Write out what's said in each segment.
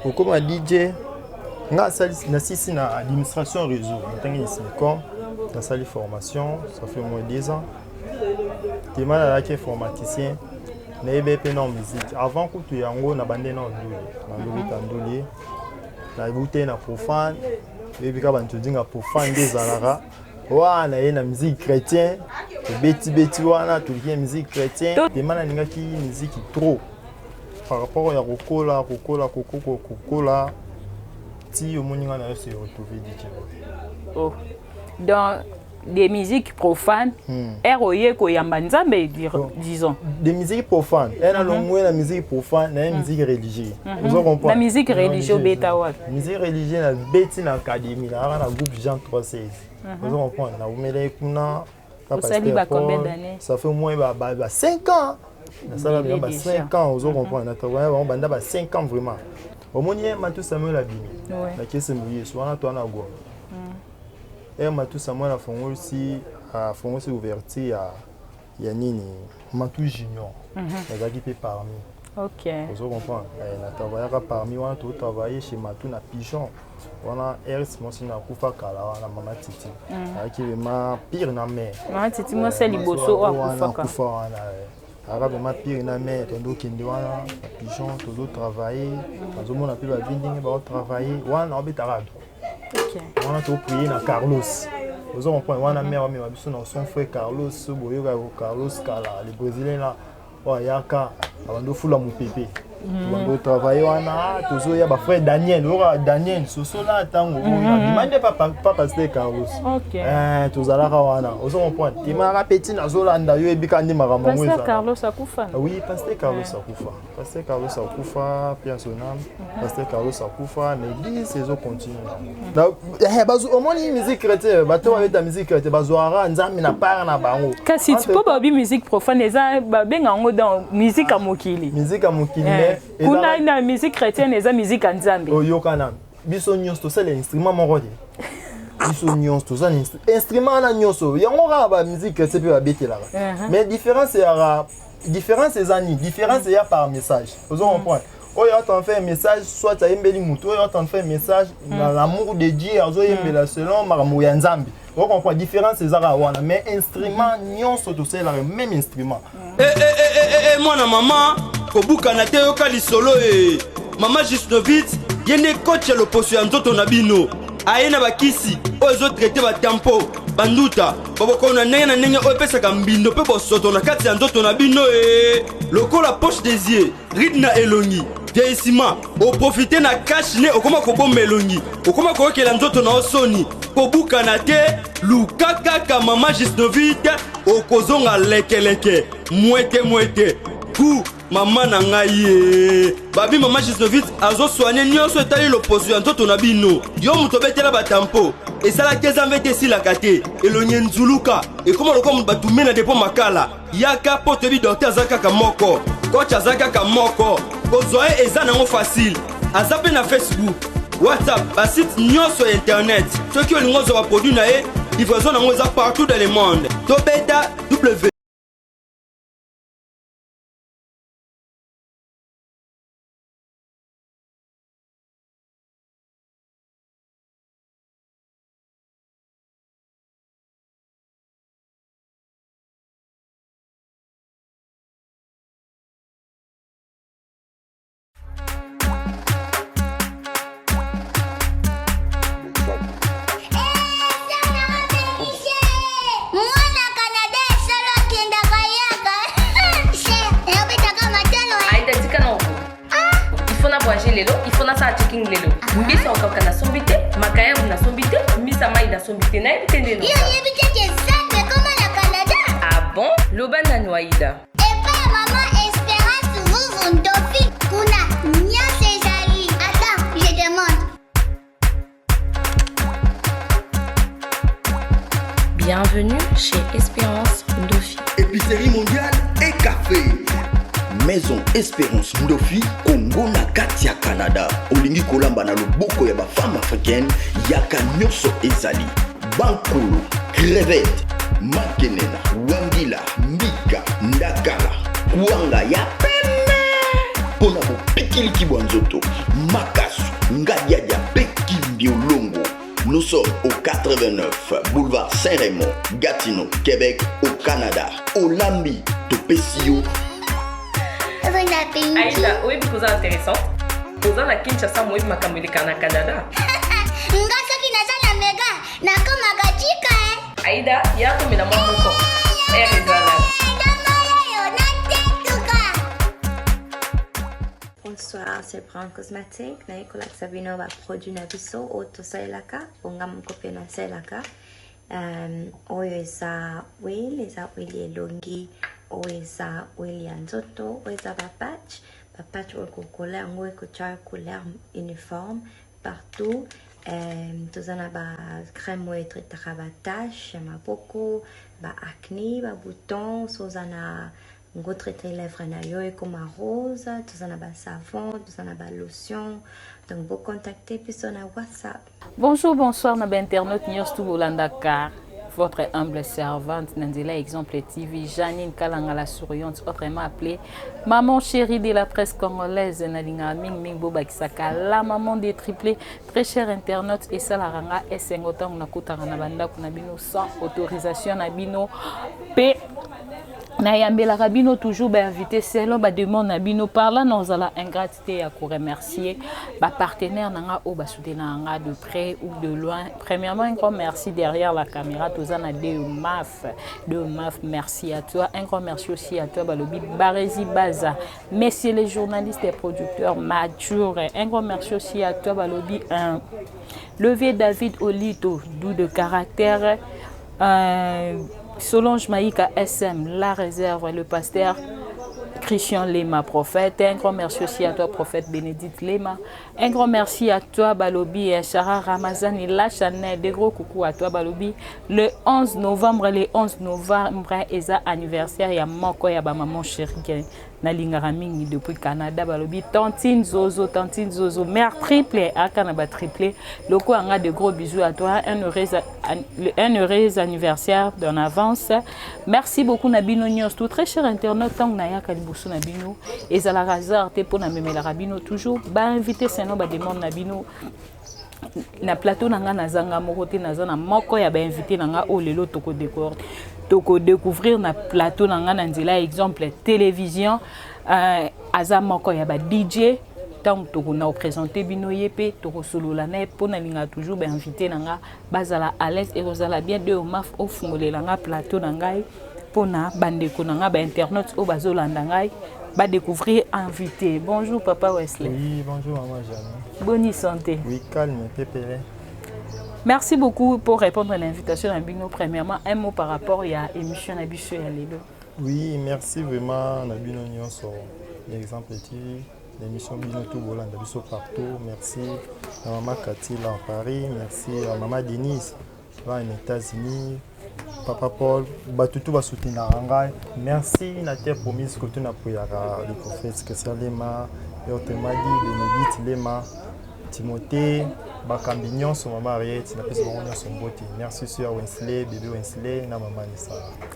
Kokoma DJ, nga nasisi na administration réseau, natangi na Silicon, nasali formation, ça fait au moins 10 ans. Tema nazalaki informaticien, nayebi mpe na musique. Avant kutu yango na bande na ndule, na ndobeta ndule, nabute na profane, oyebi kaka bantu dinga profane nde ezalaka wana ye na musique chrétien, tobetibeti wana toliki na musique chrétien. Tema nalingaki musique trop par rapport ya kokola kokola kokoko kokola ti omoni nga na yo se retrouver DJ. Oh. Donc des musiques profanes, ere oye koyamba Nzambe, disons. De musique profane e nalongwe na musique profane na ye musique religieuse. Ozo comprendre? Na musique religieuse obeta wapi? Musique religieuse nabeti na académie, nayaka na groupe Jean 316. Ozo comprendre? Nawumelaki kuna. Osali ba combien d'années? Ça fait au moins ba 5 ans nasala Ebele ba déjà. 5 ans. Ozo comprendre? Na travaille bango banda ba 5 ans vraiment. Omoni ye Matu Samuel abimi na kese Yesu wana to wana goma ye Matu Samuel afongolisi ouverture ya nini, Matu Junior, nazalaki mpe parmi. Ozo comprendre? Na travaillaka parmi wana, totravaille chez Matu na Pigeon wana. Ers mwasi na akufa kala wana, mama Titi, azalaki vraiment pire na mare. Mama Titi mwasi ya liboso oyo akufaka. Akufa wana, azalaka vraiment pire na mare. Tondo okende wana na Pigeon, tozotravaille, nazomona mpe bavi ndenge baotravaille wana, obetaka wana, toprie na Carlos. Ozo comprendre? Wana mare amema biso na son frère Carlos. Boyokaka Carlos kala, le Brésilien là, oyo ayaka abandi ofula mopepe. Tobandi otravaille wana, tozoya bafrère Daniel, oyoka Daniel sosola ntango oyo abima nde pa pasteur Carlos. Tozalaka wana. Ozo comprendre? Temaka peti, nazolanda yo, ebika nde makambo yango. Pasteur Carlos akufa? Oui, pasteur Carlos akufa. Pasteur Carlos akufa, paix à son âme. Pasteur Carlos akufa, mais église ezocontinue. Omoni musique chrétien, bato babeta musique chrétien bazwaka Nzambe na part na bango. Kasi mpo babi musique profane eza, babenga yango dans musique ya mokili. Musique ya mokili, mais kuna na musique chrétienne eza musique ya Nzambe. Oyokana, biso nyonso tosala instrument moko te. Biso nyonso toza na instrument wana nyonso, yango kaka bamusique chrétien mpe babetelaka. Mais différence eyaka, différence eza nini? Différence eya par message. Ozo comprendre? Oyo ata fait message, soit ayembeli motu oyo ata fait message na l'amour de Dieu, azoyembela selon makambo ya Nzambe. Ocomprendre? Différence ezaka wana, mais instrument nyonso tosalelaka même instrument. Eh, eh, mwana mama, kobukana te, yoka lisolo. E mama Jusnovit, ye nde coach ya loposo ya nzoto na bino. Aye na bakisi oyo ezotraite batampo, banduta, babokono na ndenge na ndenge oyo epesaka mbindo mpe bosoto na kati ya nzoto na bino. E lokola poche des yeux, ride na elongi, vieillissement, oprofite na cache-nez, okoma kobomba elongi, okoma koyokela nzoto na yo soni. Kobukana te, luka kaka mama Jusnovit, okozonga lekeleke, mwete mwete ku mama na ngai. Ye babi mama Jusnovit azosoigne nyonso etali loposo ya nzoto na bino. Yo moto obetela batampo, esalaki eza mvete, esilaka te, elongi enzuluka, ekoma lokola moto batumbe na depo makala. Yaka, mpo toyebi docteur aza kaka moko, coach aza kaka moko. Kozwa ye eza nango facile. Aza mpe na Facebook, WhatsApp, basite nyonso ya internet. Soki olingi ozwa baproduit na ye, livraison nango eza partout dans le monde. Tobeta w Mwana Canada esolo akendaka yaka nabetaka matalo. Aida, tika na oko. Il faut na voyager lelo, il faut nasala checking lelo. Mbisa okauka nasombi te, makayabu nasombi te, mbisa mai nasombi te, nayebi te nde. Yo oyebi te ke Zando ekoma na Canada? Ah bon? Loba nanu, Aida. Epai ya mama Espérance Vuvu Ndofi, kuna nyonso ezali. Attends, je demande. Bienvenue chez Espérance Ndofi. Épicerie mondiale et café. Maison Espérance Ndofi, Congo na kati ya Canada. Olingi kolamba na loboko ya bafemme africaine, yaka, nyonso ezali. Bankulu, crevette, makenena, wangila, mbika, ndakala, kwanga ya pembe. Mpona bopikiliki bwa nzoto, makasu. Ngadiadia mpe Kimbiolongo. Nous sommes au 89 boulevard Saint-Raymond, Gatineau, Québec, au Canada. Olambi, topesi yo. Bon appétit. Aïda, oyebi koza intéressant. Oza na Kinshasa moyebi makambo eleka na Canada. Nga soki naza na mega nakomaka chika eh. Aïda, ya komela mwa moko. Air ezala. Ndamboyo natetuka. Bonsoir, c'est Brown Cosmetic. Naye kolakisa bino ba produit na biso oyo tosalelaka bonga moko mpe nasalelaka oyo eza oil, eza oil ya elongi, oyo eza oil ya nzoto, oyo eza ba patch, ba patch oyo kokola yango ekotia couleur uniforme partout. Toza na ba crème oyo etraitaka ba tache ya maboko, ba acné, ba bouton, so oza na ngo traiter lèvre na yo ekoma rose. Toza na ba savon, toza na ba lotion, donc bocontacte biso na WhatsApp. Bonjour, bonsoir na bainternaute nyonso tu bolandaka votre humble servante na nzela Exemple TV, Janine Kalanga la souriante, autrement appelée maman chérie de la presse congolaise. Nalingaka mingimingi bobakisaka la maman des triplés. Très cher internaute, esalaka nga esengo ntango nakutaka na bandako na bino sans autorisation na bino, mpe nayambelaka bino toujours bainvité selon bademande na bino. Par là, nazala ingrate te ya koremercier bapartenaire na nga oyo basoutenaka nga de près ou de loin. Premièrement, un grand merci derrière la caméra, toza na de maf de maf, merci à toi. Un grand merci aussi à toi, balobi Barezi Baza, messieurs les journalistes et producteurs mature. Un grand merci aussi à toi, balobi un levier David Olito, doux de caractère, Solange Maïka SM, la réserve, le pasteur Christian Lema, prophète. Un grand merci aussi à toi, prophète Bénédicte Lema. Un grand merci à toi, Balobi, et Sarah Ramazani, la Chanel. Des gros coucou à toi, Balobi. Le 11 novembre, le 11 novembre, eza anniversaire, il y a moko, il y a maman chérie, nalingaka mingi depuis Canada, balobi Tantine Zozo, Tantine Zozo, mère triplé, aka na ba triplé loko anga. De gros bisous à toi, un heureux anniversaire d'en avance. Merci beaucoup na bino nyonso tout. Très cher internaute, ntango nayaka liboso na bino, ezalaka hasard te, mpo namemelaka bino toujours bainvité selon bademande na bino. Na plateau na nga, nazanga moko te, naza na moko ya bainvité na nga oyo lelo tokodécouvrir na plateau na nga na nzela ya Exemple Télévision. Aza moko ya ba DJ. Ntango tokona koprésente bino ye mpe tokosolola na ye, mpo nalingaka toujours bainvité na nga bazala à l'aise, ekozala bien de omaf ofungolela nga plateau na ngai mpona bandeko na nga bainternaute oyo bazolanda ngai badécouvrir invité. Bonjour, papa Wesley. Oui, bonjour maman Jeanne. Bonne santé? Oui, calme, pépélé. Merci beaucoup pour répondre à l'invitation na bino. Premièrement, un mot par rapport ya émission na biso ya lelo. Oui, merci vraiment na bino nyonso. Exemple TV, l'émission bino tout bolanda biso partout. Merci à maman Cathy là en Paris, merci à maman Denise là en États-Unis, papa Paul, bato tout basoutenaka ngai. Merci na Terre Promise koto na poyaka le prophète Christian Lema, autrement dit Bénédicte Lema, Timothée, bakambi nyonso, mama Ariette, napesi bango nyonso mbote. Merci sur Wensley, bébé Wensley na mama Nisa.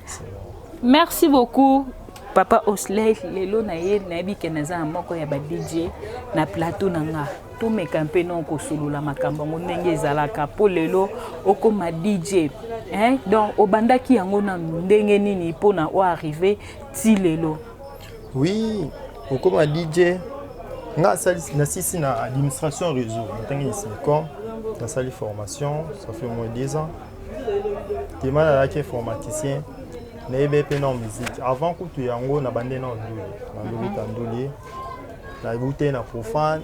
C'est bon. Merci beaucoup, papa Osley. Lelo na ye nayebi ke naza na moko ya ba DJ na plateau na nga. Tomeka mpe no kosolola makambo yango ndenge ezalaka mpo lelo okóma DJ, hein? Donc obandaki yango na ndenge nini mpona oarrive ti lelo? Oui, okóma DJ, nga nasisi na administration réseau, natangi na Simicom, nasali formation, ça fait moins 10 ans. Tema nazalaki informaticien, nayebi mpe na musique. Avant kutu yango, na bande na ndule, nalobeta ndule, nayebi te na profane,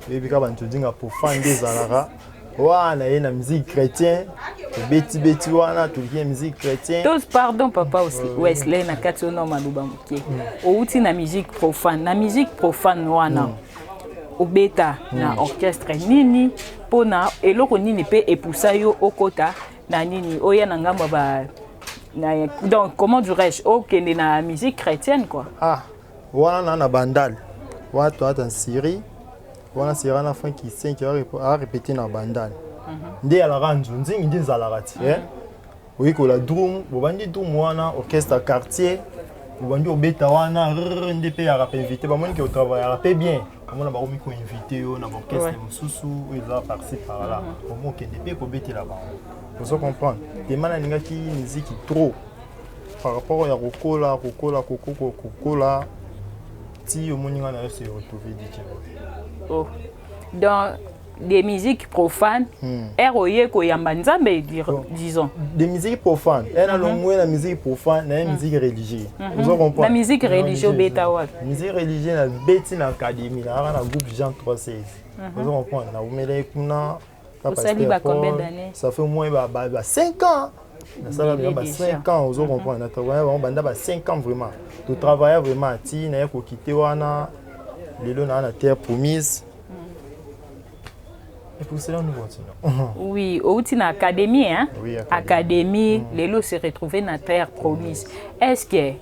oyebi kaka bantu odinga profane nde ezalaka wana. Ye na musique chrétien, tobetibeti wana, toliki na musique chrétien. Tos pardon, papa Wesley, na kati oyo maloba moke. Outi na musique profane, na musique profane wana obeta na orchestre nini? Mpona eloko nini mpe epusa yo okota na nini, oya na ngambo ya ba na, donc comment dirais-je, okende na musique chrétienne quoi? Ah, wana na Bandal wana, toata Syrie wana, Syrie wana, Frank 5 arépété na Bandal nde ezalaka nzonzingi, nde ezalaka ti oyekola drum, bobandi drum wana, orchestre quartier, obandi obeta wana rrr, nde mpe yaka mpe invité, bamoni ke otravaillaka mpe bien. Omona bakomi koinvite yo na baorchestre mosusu oyo eza par-ci par-là. Omo okende mpe kobetela bango, ozo comprendre. Tema nalingaki miziki trop par rapport ya kokola, kokola, kokola ti omoni nga na yo se retrouver DJ boy. Oh. Donc des musiques profanes, ere oye koyamba Nzambe, disons. De musique profane e nalongwe na musique profane na ye musique religieux, ozo comprendre. Na musique religieux obeta wapi? Musique religieuse, nabeti na académie, nayaka na groupe Jean 316, ozo comprendre. Naumela ye kuna. Osali ba combien d'années? Ça fait au moins ba 5 ans nasala Ebele ba déjà. 5 ans, ozo comprendre. Na travaille bango banda ba 5 ans, vraiment totravailla vraiment ti naye kokite wana. Lelo naa na Terre Promise et pour cela nous continuons. Oui, outi na académie, hein? Oui, académie. Académie, lelo se retrouver na Terre Promise. Est-ce que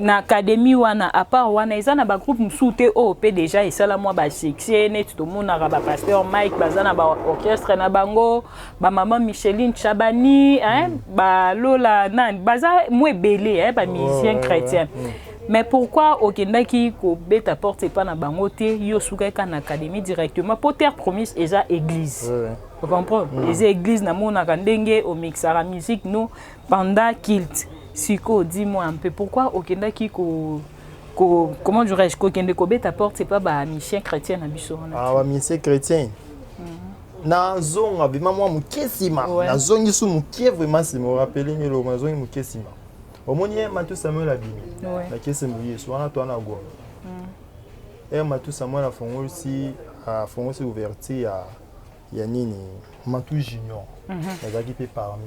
na académie wana, à part wana, eza na bagroupe mosusu te oyo mpe déjà esala mwa basuccès, neti tomonaka bapasteur Mike baza na baorchestre na bango, bamama Micheline Chabani, hein? Balola nani, baza mwa ebele, hein? Bamusicien chrétien. Mais pourquoi okendaki kobeta porte epa na bango te, yo osukaki kaka na académie directement? Mpo Terre Promise eza église. Ocomprendre? Eza église, namonaka ndenge omixaka musique no pendant culte. Sikoyo dis-moi un peu, pourquoi okendaki ko, comment dirais-je, kokende kobeta porte epa bamusicien chrétien na biso wana? Ah, bamusicien chrétien, nazonga vraiment mwa moke nsima. Nazongi su moke vraiment nsima, orappeler nge eloko. Nazongi moke nsima, omoni ye Matu Samuel abimi nakese Yesu wana to wana Goma. E Matu Samuel afongolisi ouverture ya nini, Matu Junior. Nazalaki mpe parmi.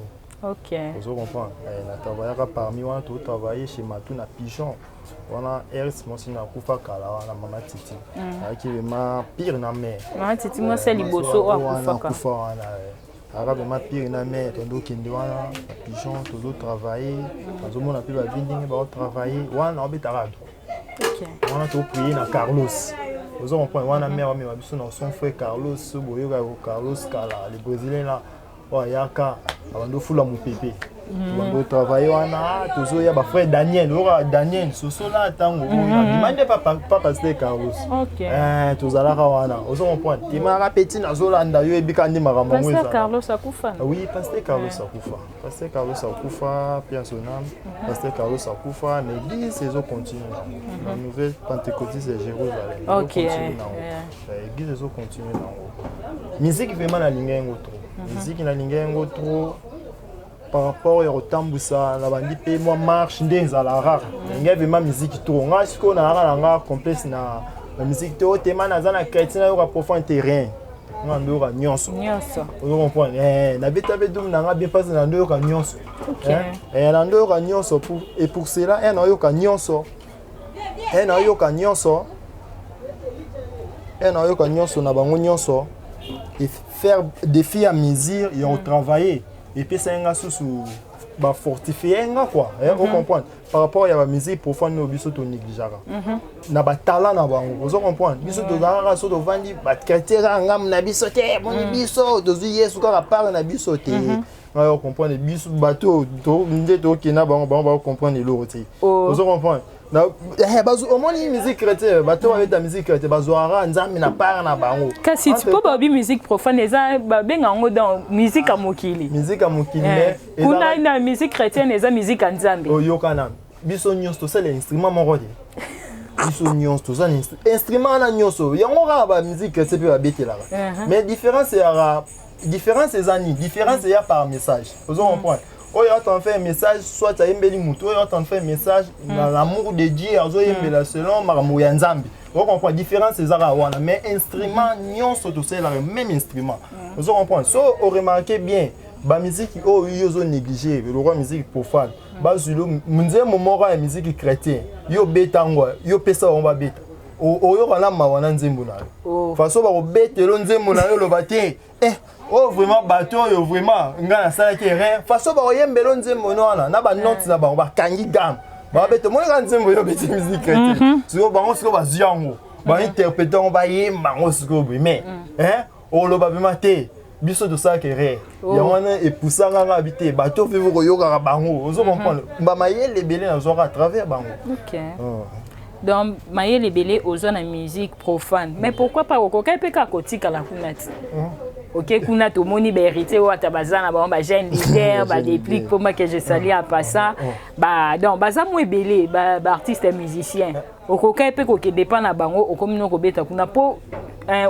Ozo comprendre? Na travaillaka parmi wana, totravaille chez Matu na Pigeon wana. Ers mwasi na akufa kala wana, mama Titi, azalaki vraiment pire na mare. Mama Titi mwasi ya liboso oyo akufaka. Akufa wana, azalaka vraiment pire na mare. Tondo okende wana na Pigeon, tozotravaille, nazomona mpe bavi ndenge baotravaille wana, naobetaka wana, toprie na Carlos, ozo comprendre. Wana mare amema biso na son frère Carlos. Boyokaka Carlos kala, le Brésilien là, oyo ayaka abandi ofula mopepe. Tobandi otravaille wana, tozoya bafrère Daniel, oyoka Daniel sosola ntango oyo abima nde pa pasteur Carlos. Tozalaka wana, ozo comprendre. Temaka peti, nazolanda yo, ebika nde makambo yango. Pasteur Carlos akufa? Oui, pasteur Carlos akufa. Pasteur Carlos akufa, paix à son âme. Pasteur Carlos akufa, mais église ezocontinue nango, la Nouvelle Pentecôtiste ya Jérusalem. Ezocontinue nango, église ezocontinue nango. Musique vraiment nalinga yango trop. Musique nalinga yango trop par rapport ya kotambwisa na bandi mpe mwa marche nde ezala rare. Nalingai vraiment musique trop. Nga sikoyo nayaka na nga complexe na musique te. Otema naza na chrétien, nayoka profane te, rien. Nga ndoyoka nyonso. Nyonso. Ozo comprendre? Nabeta mpe dumu na nga bien mpasi, na ndoyoka nyonso. Na ndoyoka nyonso et pour cela nayoka nyonso, nayoka nyonso, nayoka nyonso na bango nyonso et faire défi à mesure ya kotravailler epesa ye nga susu, bafortifie nga quoi. Ocomprendre? Par rapport ya bamusique profane oyo biso tonégligeaka na batala na bango, ozo comprendre. Biso tozalaka kaka so tovandi bachrétien kaka ngambu na biso te. Moni biso tozwi Yesu kaka part na biso te. Ngai comprendre, biso bato nde tokenda bango, bango bakocomprendre eloko te, ozo comprendre. Omoni musique chrétien, bato babeta musique chrétien bazwaka Nzambe na part na bango. Kasi mpo babi musique profane eza, babenga yango donc musique ya mokili. Musique ya mokili, mais kuna na musique chrétienne eza musique ya Nzambe. Oyoka nanu, biso nyonso tosala instrument moko te. Biso nyonso toza na instrument wana nyonso, yango kaka bamusique chrétien mpe babetelaka. Mais différence eyaka, différence eza nini? Différence eya par message, ozo comprendre. Oyo ata fait message, soit ayembeli motu oyo ata fait message na l'amour de Dieu, azoyembela selon makambo ya Nzambe, ocomprendre. Différence ezaka wana, mais instrument nyonso tosalelaka même instrument, ozo comprendre. So oremarque bien, bamusiki oyo yo ozonéglige lokwa musique profane, bazwi nzembo moko ya musique chrétien, yo obeta yango, yo pesa bango babeta, oyoka na mawa na nzembo na yo. Façon bakobetelo nzembo na yo, oloba te: "Eh, oyo vraiment bato oyo vraiment ngai nasalaki erreur." Façon bakoyembela nzembo no wana na banote na bango, bakangi gamme, babeta, omonaka nzembo oyo obeti musique chrétien. Sikoyo bango sikoyo bazwi yango, bainterprète yango, bayemba yango sikoyo boye, mais oloba vraiment te: biso tosalaka erreur. Yango wana epusanga nga bi te, bato mpe koyokaka bango, ozo comprendre. Bamayele ebele nazwaka à travers bango. Donc mayele ebele ozwa na musique profane, mais pourquoi pas okokai mpe kaka kotikala kuna ti oke kuna? Tomoni bahéritier oyo ata baza na bango, bajeune leader, badéplique mpoma que je salue en passant ba, donc baza mo ebele, baartiste musicien. Okokai mpe kokende mpa na bango, okomi no kobeta kuna, mpo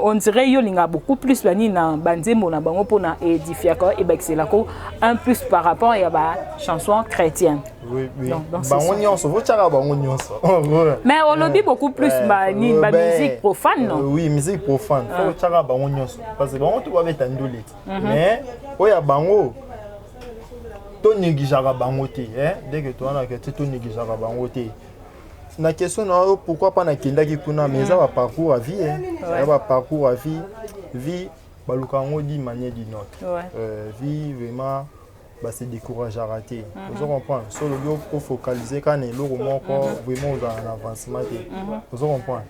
on dirait yo olingaka beaucoup plus banini na banzembo na bango, mpona édifiaka, ebakiselako un plus par rapport ya bachanson chrétienne. Oui. Donc, c'est bango nyonso, votiaka bango nyonso. Mais olobi beaucoup plus banini, bamusique profane, non? Oui, musique profane, faut otiaka bango nyonso, parce que bango to babeta ndule ti, mais oyo ya bango tonégligeaka bango te. Dès que towanaka te, tonégligeaka bango te. Na question na oyo, pourquoi pas nakendaki kuna, mais eza baparcours à vie, eza baparcours à vie. Vie baluka yango d'une manière d'une autre. Vie vraiment base décourageaka te, ozo comprendre? So olobi ofocaliser kaka na eloko moko, vraiment ozala na avancement te, ozo comprendre?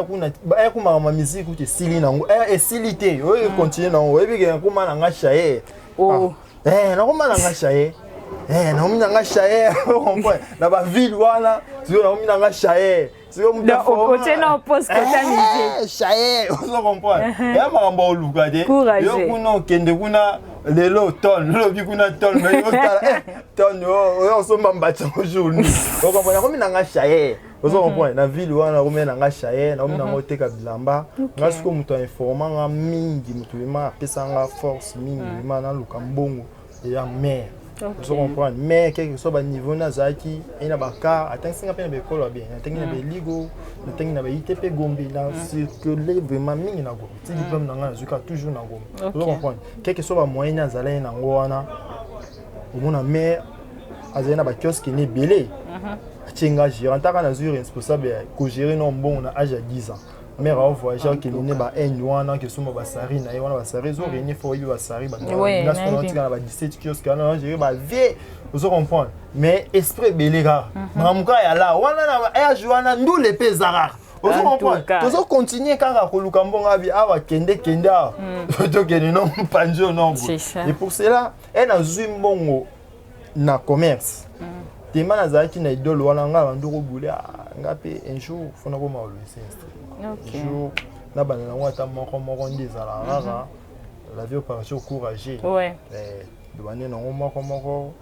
Kuna makambo ya musique kuta esili nango, esili te, oyo econtinue nango. Oyebi ke nakoma nanga chaye, nakoma nanga chaye, nakomi nanga chaye, comprendre? Na baville wana sikoyo nakomi nanga chaye. Otie na pose kota musique. Chaye, ozo comprendre? Ya makambo oluka te. Yo kuna okende kuna lelo ton, lobi kuna ton, mais otala ton oyo osomba mbati yango jour nini? Ocomprendre? Nakomi nanga chaye, ozo comprendre? Na ville wana nakomi nanga chaye, nakomi nanga oteka bilamba. Nga sikoyo moto ainforma nga mingi, moto vraiment apesa nga force mingi vraiment naluka mbongo, eya mare, ozo comprendre? Mais quelque soit baniveau nazalaki ye na bacar, atangisinga mpe na baekole ya bien, natangi na baeligo, natangi na baITP Gombe, na circule vraiment mingi na Gombe ti diplôme na ngai nazwika toujours na Gombe, ozo comprendre? Quelque soit bamoyen nazalaki nango wana, omona mare azali na bakiosque ne ebele, atie nga gérant, taka nazwi responsable ya kogérer no mbongo na age ya 10 ans. Mare aovoyage, akende ne bainde wana, akesomba basari na ye wana, basari ezoréunir fo oyebi basari batika na ba 17 kiosque wana, gérer bavie, ozo comprendre? Mais esprit ebele kaka, makambo kaka ya la wana na age wana, ndule mpe eza kaka, ozo comprendre? Tozocontinue kaka koluka mbongo abi awa, kende kende awa, tokende no mpanzi oyo no. Et pour cela e nazwi mbongo na commerce tema, nazalaki na idole wana, ngai bandi kobule nga mpe un jour fona koma olose instrument, un jour nabanda nango ata moko moko nde ezalaka kaka la vie opération courageux. Tobandi nango moko moko,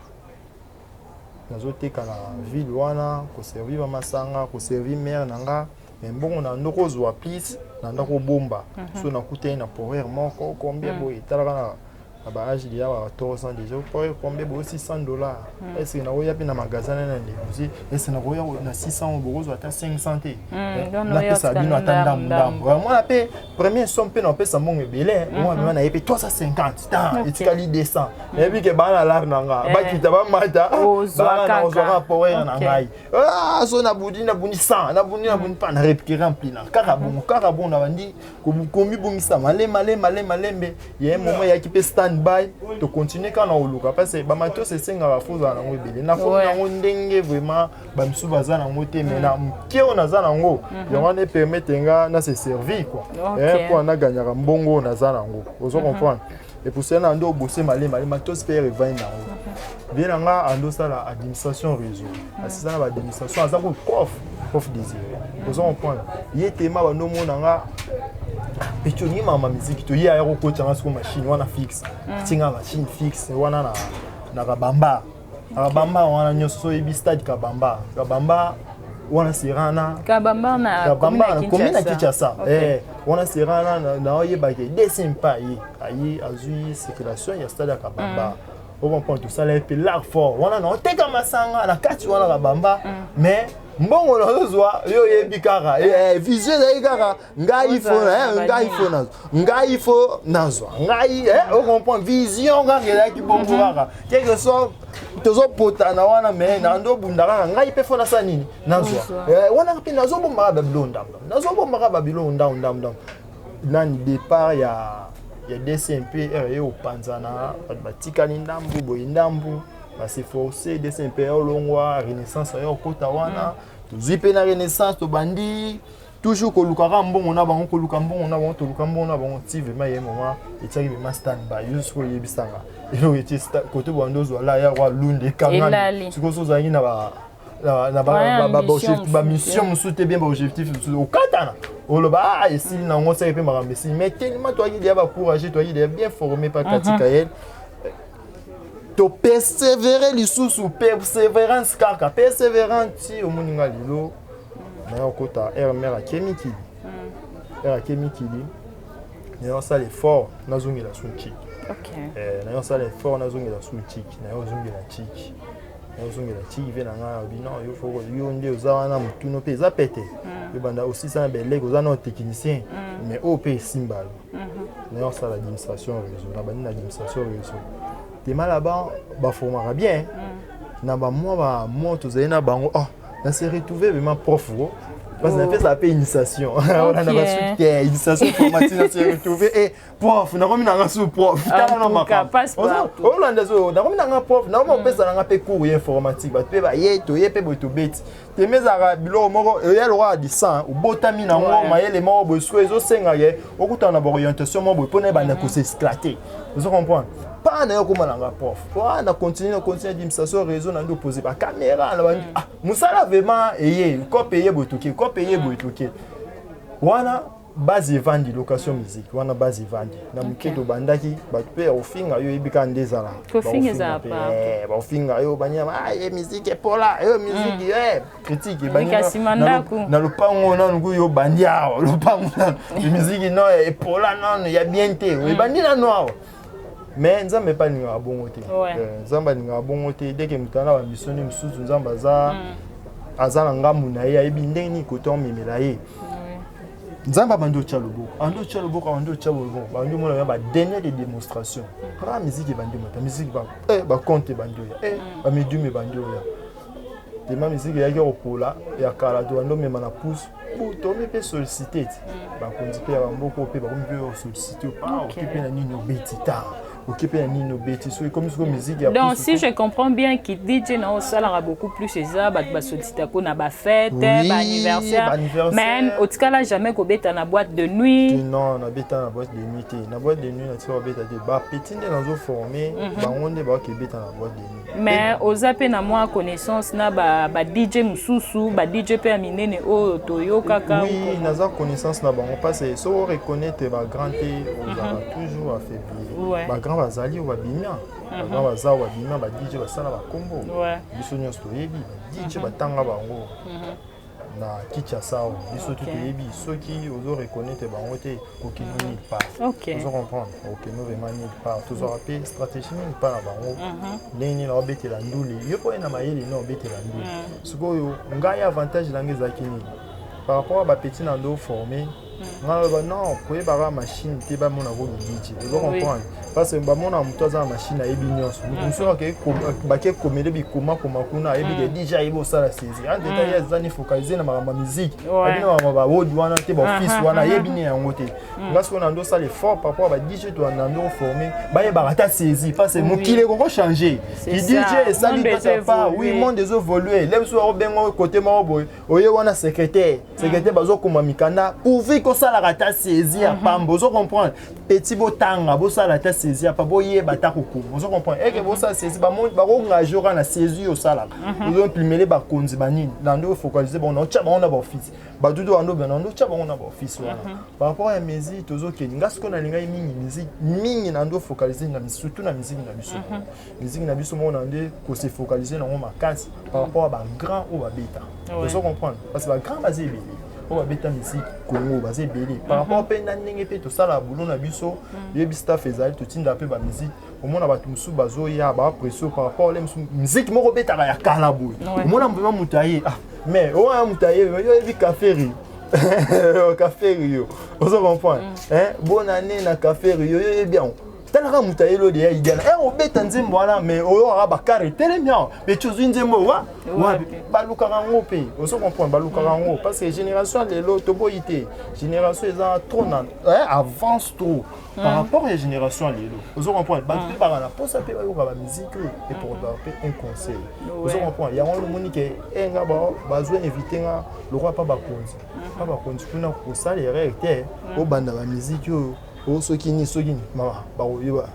nazoteka na ville wana, koservir bamasanga, koservir mare na nga, mais mbongo na ndoko ozwa plus na ndako obomba. So nakutani na porer moko, combien boye? Etalaka na baage déjà ba 14 ans déjà, porer combien boye? 600 dollars. Est ce que nakoya mpe na magasin na négocie? Est ce que nakoya na 600, bokozwa ata 500 te? Napesa bino ata ndambu ndambu. Mwana mpe première somme mpe napesa mbongo ebele, mwana mema naye mpe 350 tan, etikali 200. Nayebi ke baa na lare na nga, bakita bamata, baa porer na ngai. So nabudi, nabuni 100, nabuni, nabuni mpa na récupéré ampli na kaka bongo, kaka bongo nabandi komibongisa maleme maleme maleme malembe. Ya moment eyaki mpe stand by, tocontinue kaka na koluka, parce que bamatos esengaka fo ozala nango ebele. Nakomi nango ndenge vraiment bamisusu baza nango te, mais na moke oyo naza nango, yango wana epermettre nga na se servir quoi, mpo naganyaka mbongo oyo naza nango, ozo comprendre? Et pour cela nando obose malema malema, matos mpe revai nango bien na nga. Andosala administration réseau, asisa na baadministration, aza ko prof, prof Désiré, ozo comprendre? Ye tema bandomona nga petit, olingi mama miziki to ye aya kokotya nga siko machine wana fixe, atinga machine fixe wana na Kabamba. Na Kabamba wana nyonso, so oyebi stade Kabamba, Kabamba wana serana. Kabamba na Kabamba na commune na Kinshasa wana serana, naoyebaki deuxième pas ye aye azwi circulation ya stade ya Kabamba, ocomprendre? Tosala ye mpe l'art fort wana, na oteka masanga na kati wana Kabamba, mais mbongo nazozwa, yo oyebi kaka vision ezali kaka ngai fo, ngai fo nazwa, ngai fo nazwa ngai, ocomprendre? Vision kaka ezalaki bongo kaka, quelque soit tozopotana wana, mais na ndobunda kaka ngai mpe fo nasala nini, nazwa wana mpe nazobombaka babilo ndambo, nazobombaka babilo ndambo ndambo ndambo. Nani départ ya DCMP ye opanzana, bato batikali ndambu boye ndambu, base forcé DCMP ya olongwa, Renaissance ya okota wana. Tozwi mpe na Renaissance, tobandi toujours kolukaka mbongo na bango, koluka mbongo na bango, toluka mbongo na bango ti vraiment ye moment etiaki vraiment stand by. Yo sikoyo oyebisanga eloko etie kote bwando ozwa la ya kwa lunde ekangami. Sikoyo so ozalaki na ba Na bamission mosusu te, bien baobjectif mosusu okatana, oloba ah, esili nango, seke mpe makambo esili. Mais tellement toyaki deya bacourage, toyaki deya bien formé par Kati Kayel, topersévère lisusu, persévérance kaka, persévérance ti omoni nga lelo naye okota rmr. Ake mikili, r ake mikili, naye osala effort, nazongela su ntiki. Naye osala effort, nazongela su ntiki, naye ozongela ntiki, nazongela ntiki ve na ngai. Alobi non, yo faut yo nde oza wana, motuno mpe eza pete, yo banda osisa na beleke, oza na technicien, mais oyo mpe esimba yo. Naye osala administration réseau, nabandi na administration réseau tema là-bas, baformaka bien na bamwa bamwa tozali na bango. Oh, na se retrouver vraiment prof o, parce que napesaka mpe initiation wana na basuki te, initiation informatique. Na se retrouver e prof, nakomi nanga su prof. Tala na makambo olanda so, nakomi nanga prof, nakomi kopesa nanga mpe cours ya informatique. Bato mpe baye, toye mpe boye, tobeti teme. Ezalaka biloko moko eya lokola disan, obotami nango mayele moko boye. Sikoyo ezosenga ye okutana na baorientation moko boye mpona ebanda kos'éclater, ozo comprendre pa na yo okóma nanga prof. Na continue, na continue administration réseau, na ndi opose bacaméra na bandi. Ah, mosala vraiment eye kope, eye boye, toke kope, eye boye, toke wana base evandi, location musique wana base evandi na moke. Tobandaki, bato mpe ya kofinga yo, oyebi kaka nde ezala. Bakofinga yo, banyama ye musique epola, yo musique critique ebandi na lopango nanu, ku yo bandi awa lopango nanu, musique no epola nanu ya bien te, ebandi nanu awa. Mais Nzambe mpe alingaka bongo te, Nzambe alingaka bongo te. Dès que moto ana bamisoni mosusu, Nzambe aza na ngambu na ye, ayebi ndenge nini kote omemela ye. Nzambe abandi otya loboko, abandi otya loboko, abandi otya loboko, bandi omona ya badenier de démonstration pra musique ebandi omata, musique bacompte ebandi oya, bamédium ebandi oya. Tema musique eyaki kopola ya kala, tobandi omema na pouce, tomi mpe sollicité ti bakonzi mpe ya bamboka mpe bakomi mpe sollicité, oke mpe na nini obeti ta, oke mpe na nini obeti. So ekomi siko musique ya Donc si je comprends bien ki DJ na osalaka beaucoup plus, eza bato basollicitako na bafête, baanniversaire, mais otikala jamais kobeta na boîte de nuit? Non, nabeta na boîte de nuit te. Na boîte de nuit natika kobeta te. Bapeti nde nazoforme bango nde baoki ebeta na boîte de nuit. Mais oza mpe na mwa connaissance na ba DJ mosusu, ba DJ mpe ya minene oyo toyokaka? Oui, naza connaissance na bango, parce que soki oreconnaître bagrand te, ozala toujours affaibli. Bagrand bazali oyo babimia, bagrand baza oyo babimia, ba DJ basala bakombo, biso nyonso toyebi ba DJ, batanga bango na Kinshasa oyo biso tu toyebi. Soki ozo reconnaître bango te, okende nulle part. Ozo comprendre, okende vraiment nulle part. Tozwaka mpe stratégie mingi mpa na bango, ndenge nini naobetela ndule yo mpo ye na mayele na obetela ndule. Sikoyo ngai avantage na ngai ezalaki nini par rapport à bapeti na ndo forme ngai? Naloba non, koyebaka machine te, bamona ko DJ, ozo comprendre, parce que bamona moto aza na machine, ayebi nyonso. Moto mosusu bake komele bikomakoma kuna, ayebi ke DJ ayebi osala saisie. En détail, ye aza ni focalisé na makambo ya musique, ayebi na makambo baodi wana te, baoffice wana ayebi ne yango te. Nga sikoyo na ndo osala effort par rapport à ba DJ to na ndo forme, bayebaka ata saisie, parce que mokili ekoko change. DJ esali kaka pa, oui, monde ezo évolue. Le mosusu akobenga côté moko boye, oye wana secrétaire, secrétaire bazokoma mikanda, pourvu kosalaka ata saisie ya pamba, ozo comprendre. Petit, botanga, bosala ata saisie ya pamba, boyeba ata kokoma, ozo comprendre eke bosala saisie, bakoengage oka na saisie osalaka, ozoimprimele bakonzi banini. Na nde ofocalise bango, na otya bango na baoffice, badudu wana obena nde otya bango na baoffice wana. Par rapport ya musique tozokende, nga sikoyo nalingai mingi musique mingi, na nde ofocalise na surtout na musique na biso, musique na biso moko, na nde kose focaliser nango makasi par rapport à bagrand oyo babeta, ozo comprendre, parce que bagrand baza ebele oyo babeta musique Congo, baza ebele. Par rapport mpe na ndenge mpe tosala boulot na biso, yebi staff ezali, totinda mpe bamusique, omona bato mosusu bazoya baapprécie par rapport le mosusu musique moko obetaka ya kala boye, omona vraiment moto aye, ah mais oyo moto aye, yo oyebi Café Rio, Café Rio, ozo comprendre, bonne année na Café Rio, yo oyebi yango. Talaka moto ayeli oyo deya idéal e obeta nzembo wana, mais oyo aka bakare etelemi awa, mais ti ozwi nzembo wa wapi, balukaka yango mpe, ozo comprendre, balukaka yango, parce que génération ya lelo toboyi te, génération eza trop na avance trop par rapport ya génération ya lelo, ozo comprendre. Bato mpe baka na mposa mpe bayoka bamusique oyo eportaka mpe un conseil, ozo comprendre. Yango omoni ke nga bazwa invité nga lokwa mpa bakonzi, mpa bakonzi kuna kosala erreur te, obanda bamusique oyo o soki nini, soki nini, mama bakoyeba,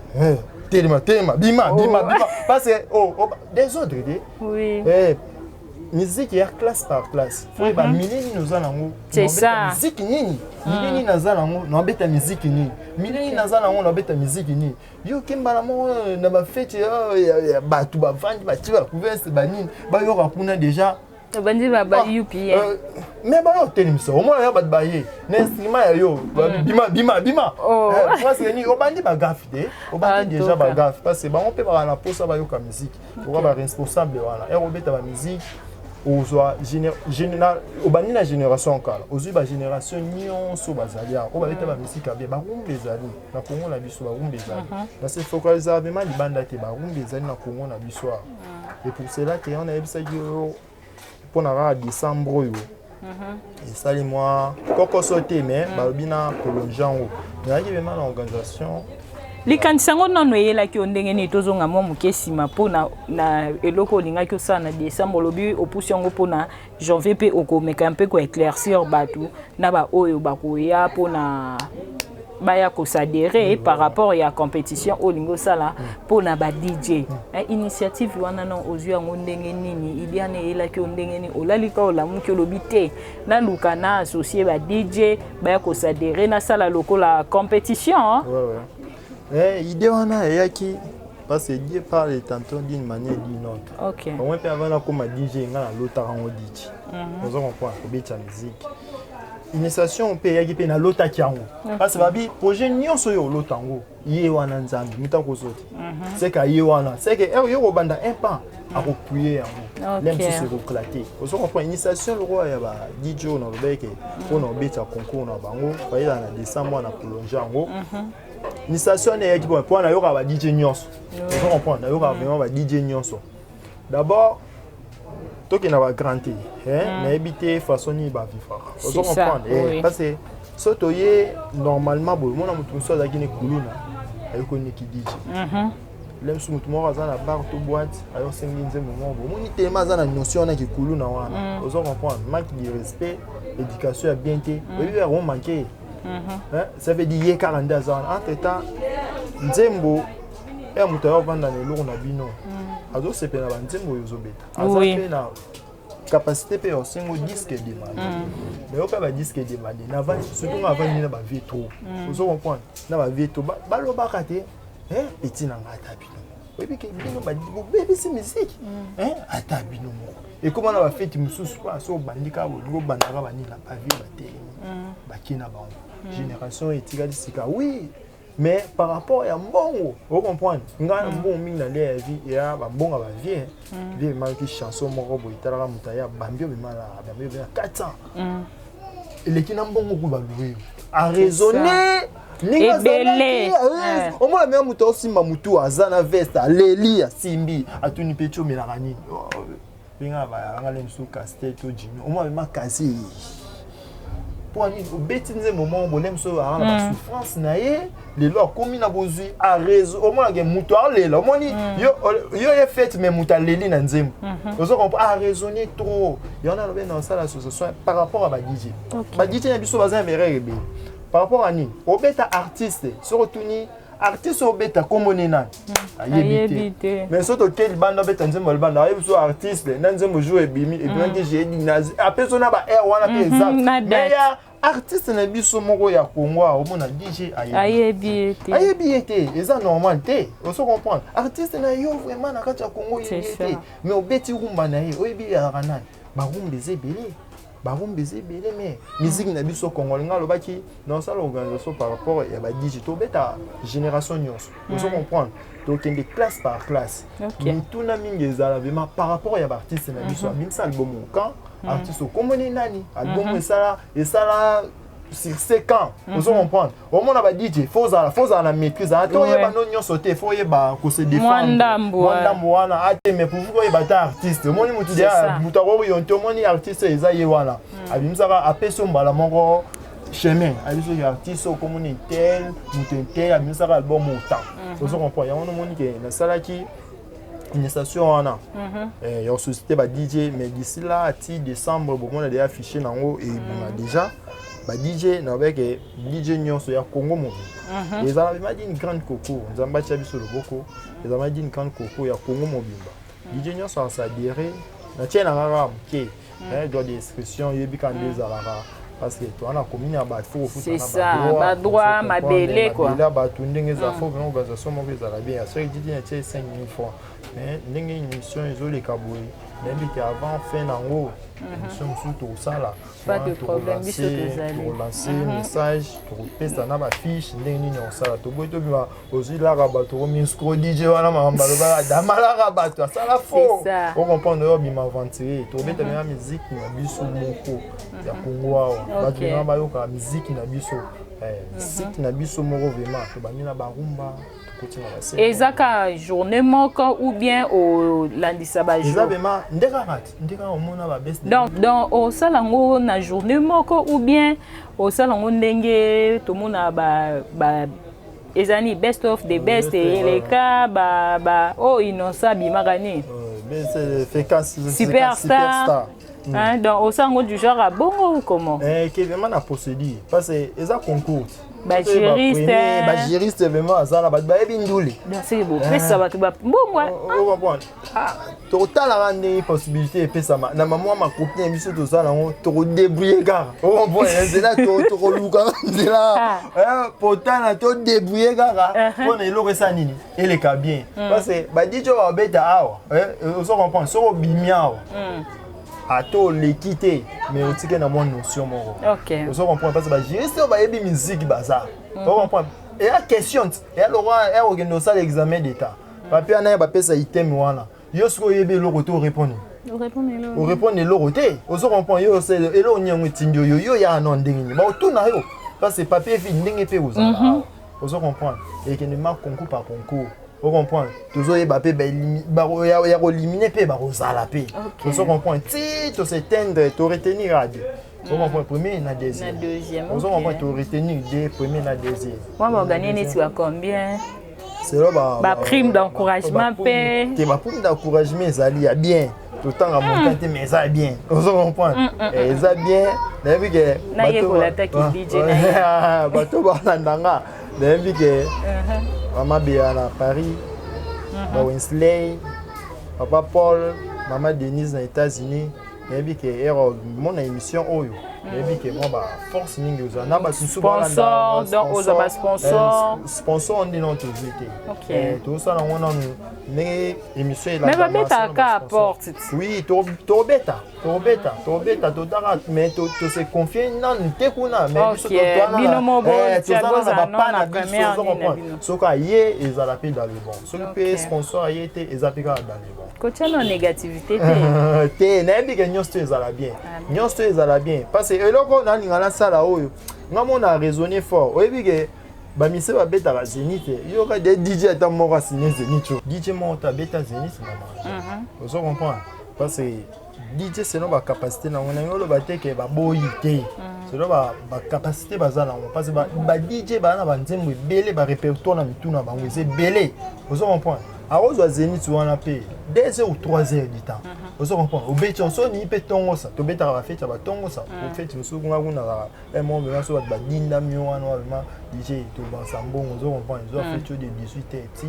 telema, telema, bima, bima, bima, parce que oh, oh, désordre te. Musique ya classe par classe, faut yeba milieu nini oza nango. C'est ça. Musique nini, milieu nini naza nango, naobeta musique nini, milieu nini naza nango, naobeta musique nini. Yo okembala moko na bafeti ya bato bavandi, batie bacouvese banini, bayoka kuna déjà. Obandi ba UPN. Mais bayo otelemisa, omona ya bato baye na instrument ya yo, bima bima bima. Parce nini obandi bagaffe te, obandi déjà bagaffe, parce que bango mpe baka na mposa bayoka musique. Oka baresponsable wana ere obeta bamusique, ozwa obandi na génération kala, ozwi bagénération nyonso bazali awa oyo babeta bamusike ya bien. Barumba ezali na Kongo na biso, barumba ezali na se focaliser vraiment libanda te, barumba ezali na Kongo na biso awa. Et pour cela ke wana nayebisaki oyo mpona kaka décembre oyo esali mwa kokoso te, mais balobi na prolonge yango, nazalaki vraiment na organisation. Likanisi yango nano eyelaki yo ndenge nini? Tozonga mwa moke nsima mpona na eloko olingaki osala na décembre, olobi opusi yango mpona janvier, mpe okomeka mpe koéclaircir bato na baoyo bakoya mpona baya koadhérer par rapport ya compétition oyo olingi osala mpona ba DJ. Initiative wana no ozwi yango ndenge nini? Iliana eyelaki yo ndenge nini? Olali ka, olamuki, olobi te naluka na associer ba DJ baya koadhérer, nasala lokola compétition? Ouais. Eh, idée wana eyaki parce que Dieu parle tantôt d'une manière, d'une autre. Au moins mpe avant nakóma DJ, nga nalotaka yango DJ. Ozo comprendre, kobetisa musique. Initiation mpe eyaki mpe nalotaki yango parce que babi projet nyonso oyo olota yango, ye wana Nzambe moto akozo te. Seke ye wana, seke ere yo kobanda un pas, akopuye yango le mosusu ekoéclater. Ozo comprendre, initiation lokola ya ba DJ oyo nalobaki mpona obetisa concours na bango bayela na décembre wana, prolonge yango. Initiation wana eyaki mpo nayokaka ba DJ nyonso. Ozo comprendre, nayokaka vraiment ba DJ nyonso. D'abord tokenda bagrand te, nayebi te façon nini bavivaka. Ozo comprendre, parce que so toye normalement boye, omona moto mosusu azalaki ne kuluna, ayoki oniki DJ le mosusu, motu moko aza na bar to boîte, ayosengi nzembo moko boye, omoni telema aza na notion wana kikuluna wana. Ozo comprendre, manque de respect, éducation ya bien te, oyebi yango manque. Ça veut dire ye kaka nde aza wana. Entre temps nzembo ya moto ayo ovanda na eloko na bino, azosepela na banzembo oyo ozobeta, aza mpe na capacité mpe ya osengo disque demande. Nayoka badisque demande, navandi, surtout nga avandi na bavieux trop. Ozo comprendre, na bavieux trop balobaka te petit na nga, ata bino oyebi ke bino bobebisi musique, ata bino moko. Ekóma na bafeti mosusu mpo so obandi kaka bolingo, obandaka banini na bavieux batelemi, bakie na bango, génération etikali sika. Oui, mais par rapport ya mbongo, ocomprendre ngai, mbongo mingi na nde ya vie eya bambongo ya bavieux. Vieux emaki chanson moko boye, etalaka moto aya bambi obima na bambi obima 400, eleki na mbongo ku balouer yo araisonne ndenge azalaki. Omona mea moto aosimba motu aza na veste, aleli, asimbi, atuni mpe ti omelaka nini, mpenga bayalanga le mosusu Castel to Jimi, omona mema kasi mpo nini obeti nzembo moko bole mosusu aza na basouffrance na ye, lelo akomi na bozwi areso. Omonake moto alela, omoni yo ye fete, mais moto aleli na nzembo. Ozo comprendre, araisonner trop. Yango nalobi na osala association par rapport à ba DJ. Ba DJ na biso baza na erreur ebele par rapport à nini obeta artiste. Soki otuni artiste obeta nkombo ne nani, ayebi te. Mais soki toke libanda, obeta nzembo ya libanda, ayebi so artiste na nzembo jour ebimi, ebimaki jeudi, apesi na ba aire wana mpe exact. Mais ya artiste na biso moko ya Congo, omona DJ ayebi ye te. Ayebi ye te, eza normal te. Ozo comprendre, artiste na yo vraiment na kati ya Congo oyebi ye te, mais obeti rumba na ye, oyebi ezalaka nani. Barumba eza ebele, barumba eza ebele, mais musique na biso congolais, nga alobaki naosala organisation par rapport ya ba DJ, tobeta génération nyonso. Ozo comprendre, tokende classe par classe. Mituna mingi ezala vraiment par rapport ya baartiste na biso. Abimisa album quand? Artiste okomboni nani? Album esala esala succès quand? Ozo comprendre, omona ba DJ, faut ozala na maîtrise ata oyeba no nyonso te, faut oyeba kose défendre ndambo wana ate. Mais pourvu koyeba ta artiste, omoni mutu mutu akoyo te, omoni artiste eza ye wana abimisaka, apesi yo mbala moko chemin, ayebi soki artiste okomoni tel moto tel abimisaka album autant. Ozo comprendre, yango nomoni ke nasalaki initiation wana ya société ba DJ. Mais d'ici là ati décembre, bomona déjà affiché nango ebima déjà ba DJ. Nalobaki DJ nyonso ya Congo mobimba ezala bima d'une grande koko, Nzambe atia biso loboko, ezala d'une grande koko ya Congo mobimba, DJ nyonso aadhérer. Natie na nga kaka moke. Droit d'inscription yebi kaka nde ezalaka parce que toza na commune ya bato, faut C'est ça, ba droit, mabele, quoi. Mabele ya bato ndenge eza, faut vraiment organisation moko ezala bien. Ya soki didi natie 5000 francs, mais ndenge émission ezoleka boye, nayebi ke avant fin nango émission mosusu tokosala. Pas de problème, biso tozali. Tokolance message, tokopesa na bafiche ndenge nini osala. Toboyi tobima ozwi laka bato komi DJ wana, makambo alobaka damalaka bato asala fo. C'est ça. Ocomprendre, oyo obima aventurier. Tokobeta mena musique na biso moko ya Kongo awa, bato vraiment bayokaka musique na biso, musique na biso moko vraiment. Tobandi na barumba, tokoti na basele. Eza ka journée moko ou bien olandisa Eza bajour? vraiment nde kaka ti nde kaka omona babese. Donc osala yango na journée moko ou bien osala yango ndenge tomona ba eza nini, best of the best? Best, ouais. Eleka ba oyo Innocent abimaka nini? Fréquence. Superstar. Hein, donc osala yango du genre à bongo ou comment? Ke vraiment na procédure parce que eza concours. Bajuriste. Bajuriste vraiment aza na bato bayebi ndule. Donc seke bopesa bato bambongo? Ocomprendre, tokotalaka ndenge possibilité epesama na mamwa makopi na biso, tozala yango, tokodébrouille kaka. Ocomprendre, nzela tokolukaka nzela potana, todébrouille kaka mpona eloko esa nini eleka bien, parce que badj oyo babeta awa, ozo comprendre, soki obimi awa ata oleki te, mais otike na mwa notion moko. Ozo comprendre, parce que bajuriste oyo bayebi musique baza. Ocomprendre, eya question ti eya lokwa eya kokende osala examen d'état, papier wana ya bapesa item wana, yo soki oyebi eloko te, orépondre, orépondre eloko te. Ozo comprendre, yo osala eloko nini, yango etindi oyo yo yaka no ndenge nini baotuna yo, parce que papier fi ndenge mpe kozala awa. Ozo comprendre, ekende ma concours par concours. Ocomprendre, tozoyeba mpe ya koéliminer mpe bakozala mpe. Ozo comprendre, ti tosetendre, toretenir ade. Ocomprendre, premier na Na deuxième. Deuxième. Ozo comprendre, toretenir de premier na deuxième. Mwa baorganie neti ba combien? Selo Ba prime d'encouragement mpe? Te, baprime d'encouragement ezali ya bien. Totanga montant te, mais eza bien. Ozo comprendre, eza bien. Nayebi ke Nayekola ata ki DJ na bato balanda nga, nayebi ke mama Beya na Paris, ba Winsley, papa Paul, mama Denise na États-Unis, nayebi ke ere mona émission oyo, nayebi ke mwa baforce mingi ozwa na bato mosusu. Sponsor, donc ozwa basponsor? Sponsor nde nano tozwi te. Tozosala yango nanu ndenge émission. Mais babetaka à porte. Oui, tobeta, tobeta, tobeta, totaka, mais tose confie nanu te kuna. Mais biso Bino mo toza na bozala bapa na na biso. première ozo nini na comprendre, bino. Soki aye, ezala mpe dans le bon. Soki mpe sponsor aye te, eza mpe kaka dans le bon. Kotia na négativité te. Te, nayebi ke nyonso to ezala bien, nyonso to ezala bien, parce que eloko nalinga nasala oyo nga mona raisonner fort, oyebi ke bamise babetaka Zénith te. Yoka de DJ ata moko asine Zénith o DJ moko te abeta Zénith na marge. Ozo comprendre, parce que DJ selon bacapacité nango, nango oloba te ke baboyi te, selon bacapacité baza nango, parce que ba DJ baza na banzembo ebele, barépertoire na mitu na bango eza ebele. Ozo comprendre, akozwa Zénith wana mpe 2 heures ou 3 heures du temps. Ozo comprendre, obeti osoni mpe tongosa, tobetaka bafeti ya batongosa, ofeti mosusu kuna kuna kaka mo vraiment so bato badindami wana vraiment DJ tobansa mbongo. Ozo comprendre, ezwa feti oyo de 18 heures ti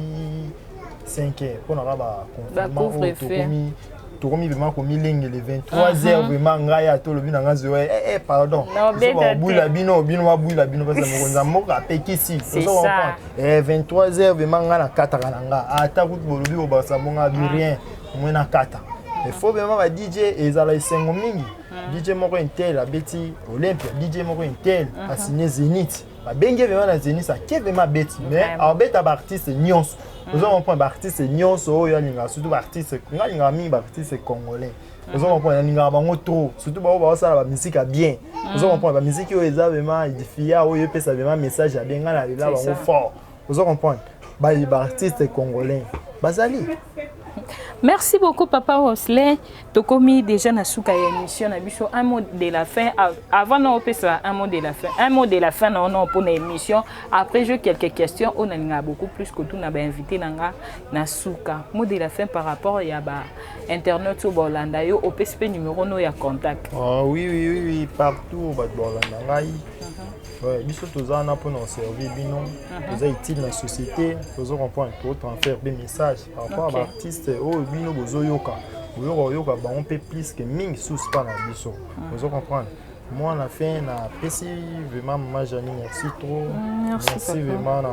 5 heures mpo na kaka baconfinement oyo tokomi, tokomi vraiment komilengele 23 heures vraiment. Ngai ata olobi na ngai zero, eh, eh, pardon, babwila bino, bino babwila bino, parce mokonzi ya mboka apekisi. Ozo comprendre, 23 heures vraiment ngai nakataka na nga. Ata kutu bolobi kobakisa mbongo abi rien, moi nakata. Il faut vraiment ba DJ ezala esengo mingi. DJ moko intel abeti Olympia, DJ moko intel asigné Zénith, babengi ye vraiment na Zénith, ake vraiment abeti, mais abeta baartiste nyonso. Ozo comprendre, baartiste nyonso oyo alingaka, surtout baartiste nga alingaka mingi, baartiste congolais. Ozo comprendre, alingaka bango trop, surtout bango baosala bamusike ya bien. Ozo comprendre, bamusike oyo eza vraiment édifiant, oyo epesa vraiment message ya bien, nga nalela bango fort. Ozo comprendre, baartiste congolais bazali. Merci beaucoup, Papa Rosley. Tokomi déjà na suka ya émission na biso. Un mot de la fin. Avant na opesa un mot de la fin. Un mot de la fin na on pour l'émission. Après j'ai quelques questions, on a beaucoup plus que tout na ba invité na nga na suka. Mot de la fin par rapport ya ba internaute oyo bolanda yo, opesi pe numéro no ya contact. Ah, oui, partout bato bolanda ngai. Ouais, biso toza wana mpona koservir bino, toza utile na société. Tozo comprendre, totransfert mpe message par rapport à baartiste oyo bino bozoyoka. Oyoka oyoka bango mpe plus que mingi susu mpa na biso. Ozo comprendre? Moi, na fin, napesi vraiment mama Jani merci trop. Merci, merci papa. Vraiment na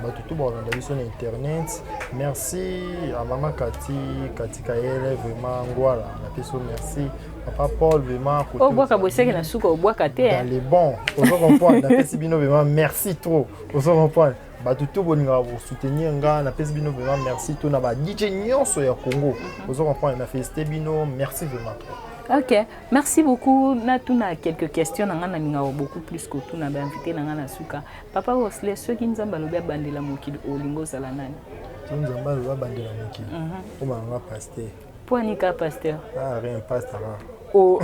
bato tu bakolanda biso na internet. Merci à mama Kati, Kati Kayele, vraiment Ngwala, napesi yo merci. Papa Paul, vraiment côté Obwaka ozali boseke na suka, obwaka te, dans hein. les bons. Ozo comprendre? Napesi bino vraiment merci trop. Ozo comprendre? Bato to bolingaka kosoutenir nga, napesi bino vraiment merci to na ba DJ nyonso ya Congo. Ozo comprendre? Na félicité bino, merci vraiment trop. Ok, merci beaucoup. Natuna quelques questions na nga, nalingaka beaucoup plus kotuna bainvité na nga na suka. Papa Wesley, soki Nzambe alobi abandela mokili, olingi ozala nani? So Nzambe alobi abandela mokili, okoma nga pasteur. Mpo anika pasteur? Ah, rien, pasteur, ah. Oh.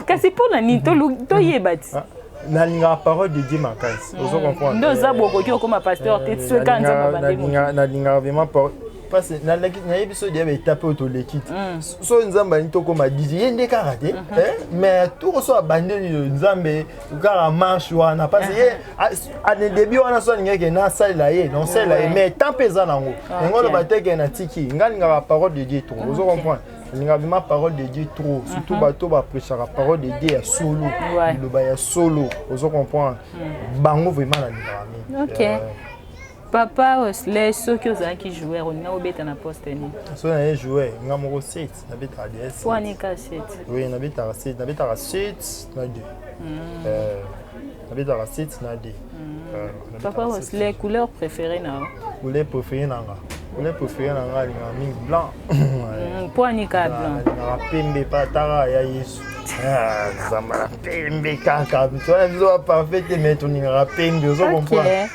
Kasi mpo na nini? Toyeba ti. Ah, nalingaka parole de Dieu makasi, ozo comprendre? Nde oza bokoki okoma pasteur te soki kaka Nzambe abandeli mokili. Nalingaka vraiment parole parce que nayebi so deya baetape oyo toleki te. So Nzambe alingi tokóma DJ, ye nde kaka te, mais toko so abandeli Nzambe kaka marche wana, parce que ye ane début wana so alingaki nasalela ye, naosalela ye, mais temps mpe eza nango. Yango oloba te ke natiki. Nga alingaka parole de Dieu trop, ozo comprendre? Alingaka vraiment parole de Dieu trop, surtout bato baprêchaka parole de Dieu ya solo, liloba ya solo, ozo comprendre? Bango vraiment nalingaka mingi. Ok. Papa Wesley, soki ozalaki joueur, olinga obeta na poste nini? So na ye joueur, nga moko 7, nabetaka DS. Po anika 7? Oui, nabetaka 7, nabetaka 7 na 2. Nabetaka 7 na 2. Papa Wesley, couleur préférée na yo? Couleur préférée na nga, couleur préférée na nga, alingaka mingi blanc. Po anika blanc? Nalingaka pembe pa taka ya Yesu. Ah, Nzambe na pembe kaka towana biso baparfait te, mais tolingaka pembe, ozo comprendre?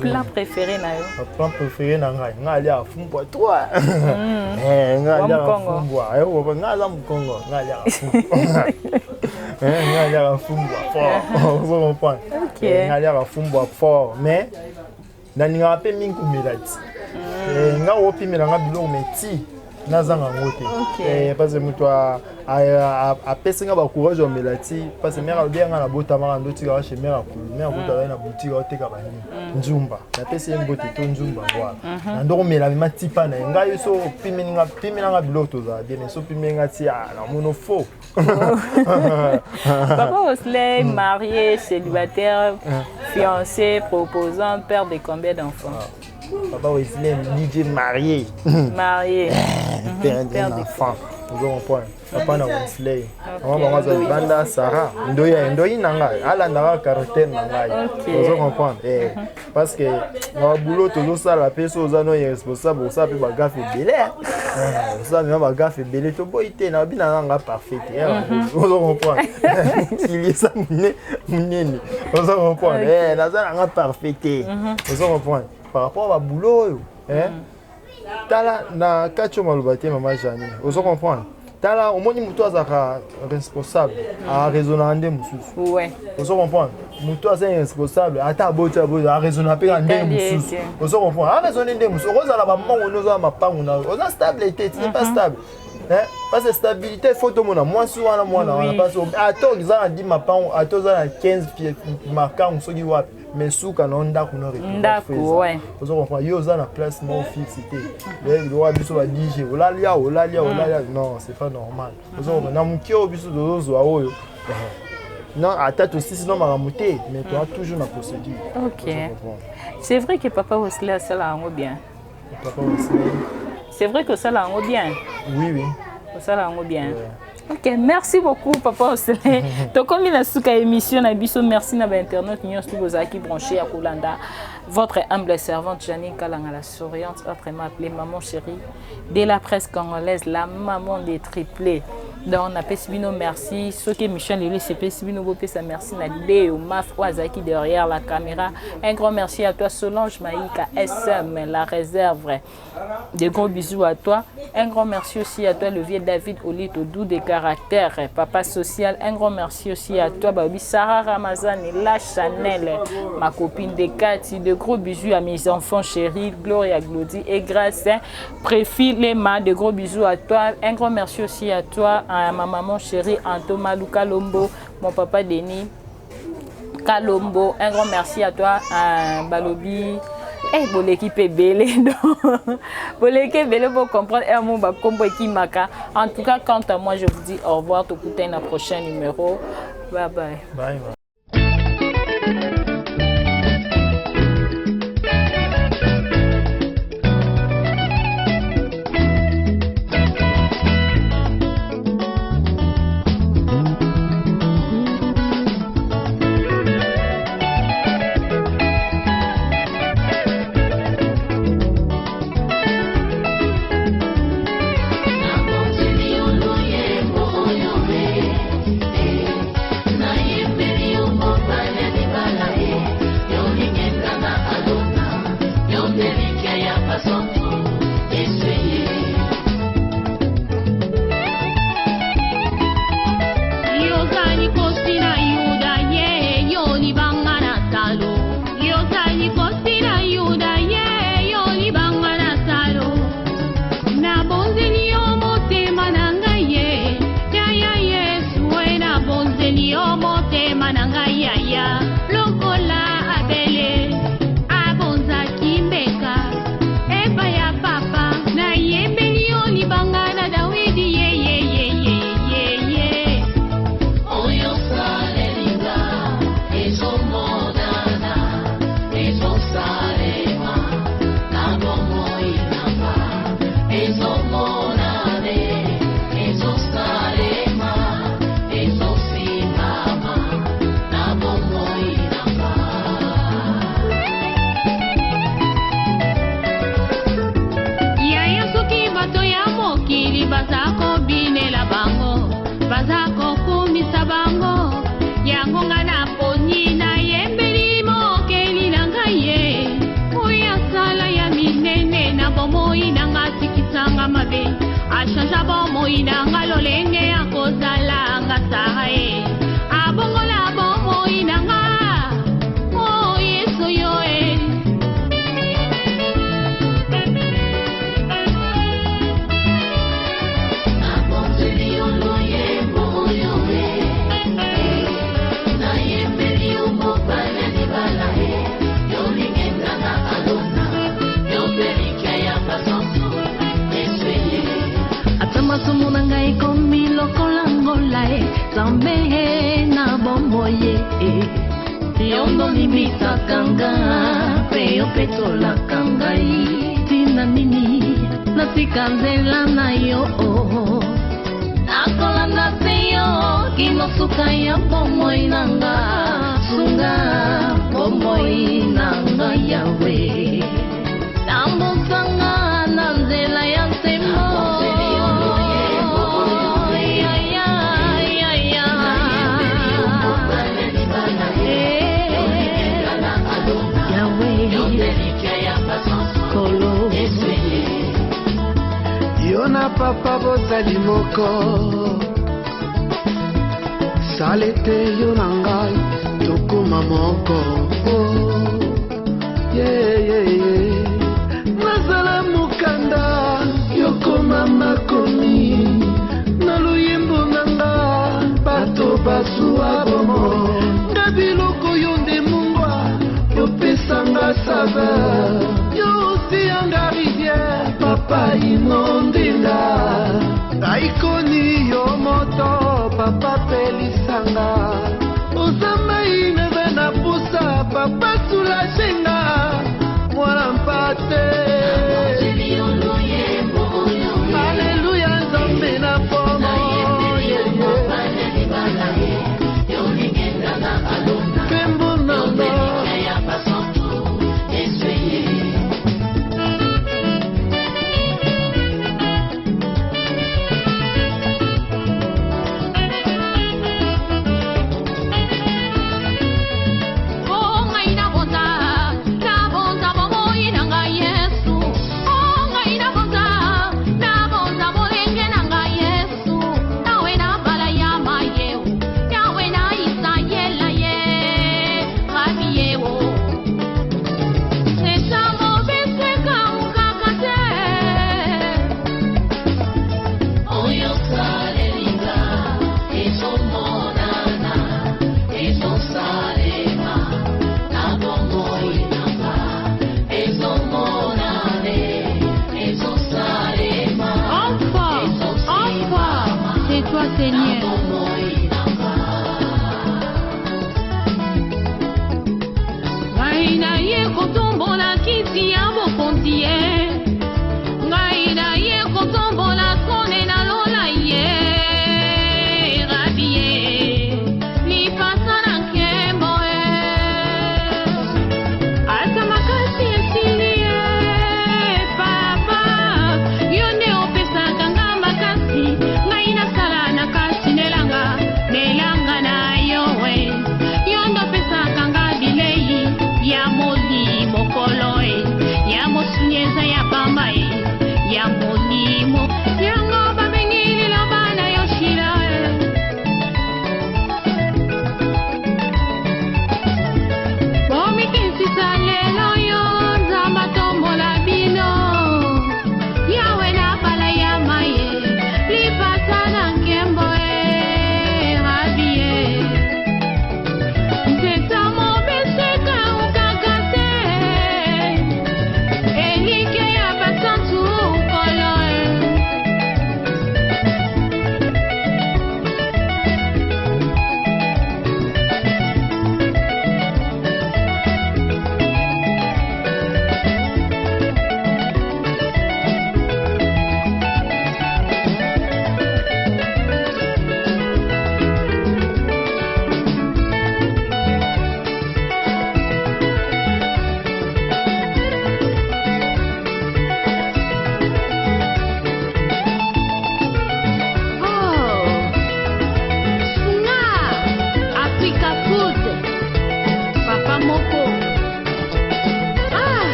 Plat préféré na yo? Plat préféré na ngai, ngai aliaka fumbwa trois. Ngai aliaka fumbwa, ngai aza mokongo, ngai aliaka fumbwa, ngai aliaka fumbwa fort, ozo comprendre? Ngai aliaka fumbwa fort, mais nalingaka mpe mingi komela ti. Ngai opimela nga biloko, mais ti nazanga yango te, parce que moto apesi nga bacourage omela ti, parce que mare alobi yanga nabotamaka ndotikaka chez mare akulu. Mare akutu azali na boutique, aoteka banini, nzumba. Napesi ye mbote to nzumba bwana na ndoko omela mema ti mpa na ye. Ngai so opimelanga biloko, tozala bien, mais so opimeli nga ti, namono faux. Papa Wesley, marié, célibataire, fiancé, proposant, père de combien d'enfants? Papa Wesley, DJ marié. Marié. Père d'un enfant. Ozo comprendre? Papa na Wesley. Mama bango aza libanda, Sarah. Ndoyi ndoyi na ngai, alandaka caractère na ngai. Ozo comprendre? Eh, parce que na baboulot tozosala mpe, so oza no irresponsable, osala mpe bagaffe ebele, osala mema bagaffe ebele. Toboyi te, na babina na nga parfait te, ozo comprendre? Mokili eza monene, ozo comprendre? Naza na nga parfait te, ozo comprendre? Par rapport a baboulot oyo, tala na kati oyo maloba te, mama Jani, ozo comprendre? Tala, omoni moto azalaka responsable, araisonnaka nde mosusu, ozo comprendre? Moto aza irresponsable, ata aboti aboti, araisonnaka mpe na ndenge mosusu, ozo comprendre? Araisonne nde mosusu. Okozala bamongo nde oza na mapangu na yo, oza stable te, tu n'es pas stable, parce que stabilité, faut tomona mwasi wana, mwana wana, parce que ata oza na 10 mapangu, ata oza na 15 makangu soki wapi, mais suka na ndako na ndako. Ozo comprendre? Yo oza na place moko fixe te. Lokola biso ba DJ, olalia olalia olalia, non, c'est pas normal, ozo comprendre? Na moke oyo biso tozozwa oyo, non, ata tosisi no makambo te, mais toa toujours na procédure. Ok, c'est vrai que papa Wesley asala yango bien. Papa Wesley. C'est vrai que osala yango bien. Oui. Osala yango bien, ouais. Ok, merci beaucoup papa Wesley. Tokomi na suka émission na biso. Merci na bainternet nyonso to bozalaki branché ya kolanda votre humble servante Janine Kalanga, la souriante, autrement appelée maman chérie de la presse congolaise, la maman des triplés. Donc napesi bino merci. Soki émission lelo esepesi bino, bopesa merci na Deo Maf oyo azalaki derrière la caméra. Un grand merci à toi Solange Maïka SM la réserve, des gros bisous à toi. Un grand merci aussi à toi, le vieux David Olito, doux de caractère, papa social. Un grand merci aussi à toi, Babi Sarah Ramazan et la Chanel, ma copine de Cathy. De gros bisous à mes enfants chéris, Gloria, Glody et Grâce. Préfi Lema, de gros bisous à toi. Un grand merci aussi à toi, à ma maman chérie, Antoma Luka Lombo, mon papa Denis Kalombo. Un grand merci à toi, à Balobi. Eh, boleki mpe ebele donc boleki ebele bocomprendre ere mo bakombo ekimaka. En tout cas, quant à moi, je vous dis au revoir, tokutani na prochain numéro. Bye bye. Bye bye. Papa bozali moko sala ete yo na ngai tokóma moko. Oh, yeah, yeah, yeah. Nazala mokanda yokoma makomi na loyembo na nga bato bazwa bomoi nga biloko yo nde mungwa yopesanga saveur yo otianga rivière papa inondinga aikoni yo moto papa pelisanga oza mai naza na pusa papa soulagenga mwana mpate. Aleluya nzambe na pomo nkembo nanga. Oh, ngai nabonza, nabonza bomoi na ngai ye.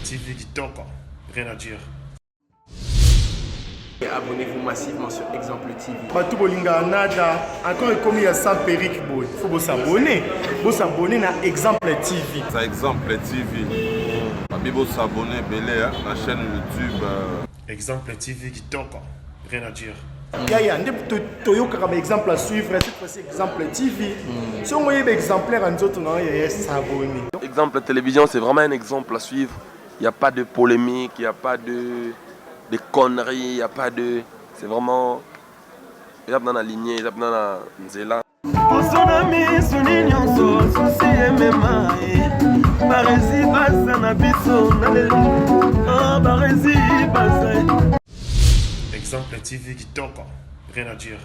TV kitoko, rien à dire. Abonnez-vous massivement sur Exemple TV. Bato bolingaka nada encore ekomi ya sans perruque boye faut bosabone bosabone na Exemple TV. Ça Exemple TV. Babi bosabone ebele na chaîne YouTube. Exemple TV kitoko, rien à dire. Yaya nde toyokaka ba exemple à suivre, cette fois-ci Exemple TV. Soki oyeba exemplaire ya nzoto na yo, yaya, s'abonner. Exemple Télévision, c'est vraiment un exemple à suivre. Il n'y a pas de polémique, il n'y a pas de conneries, il n'y a pas de. C'est vraiment. Eza na lignée, eza na nzela. Poso na misuni nyonso susi emema ye baresi baza na biso na lelo ah, baresi baza. Exemple TV kitoko, rien à dire.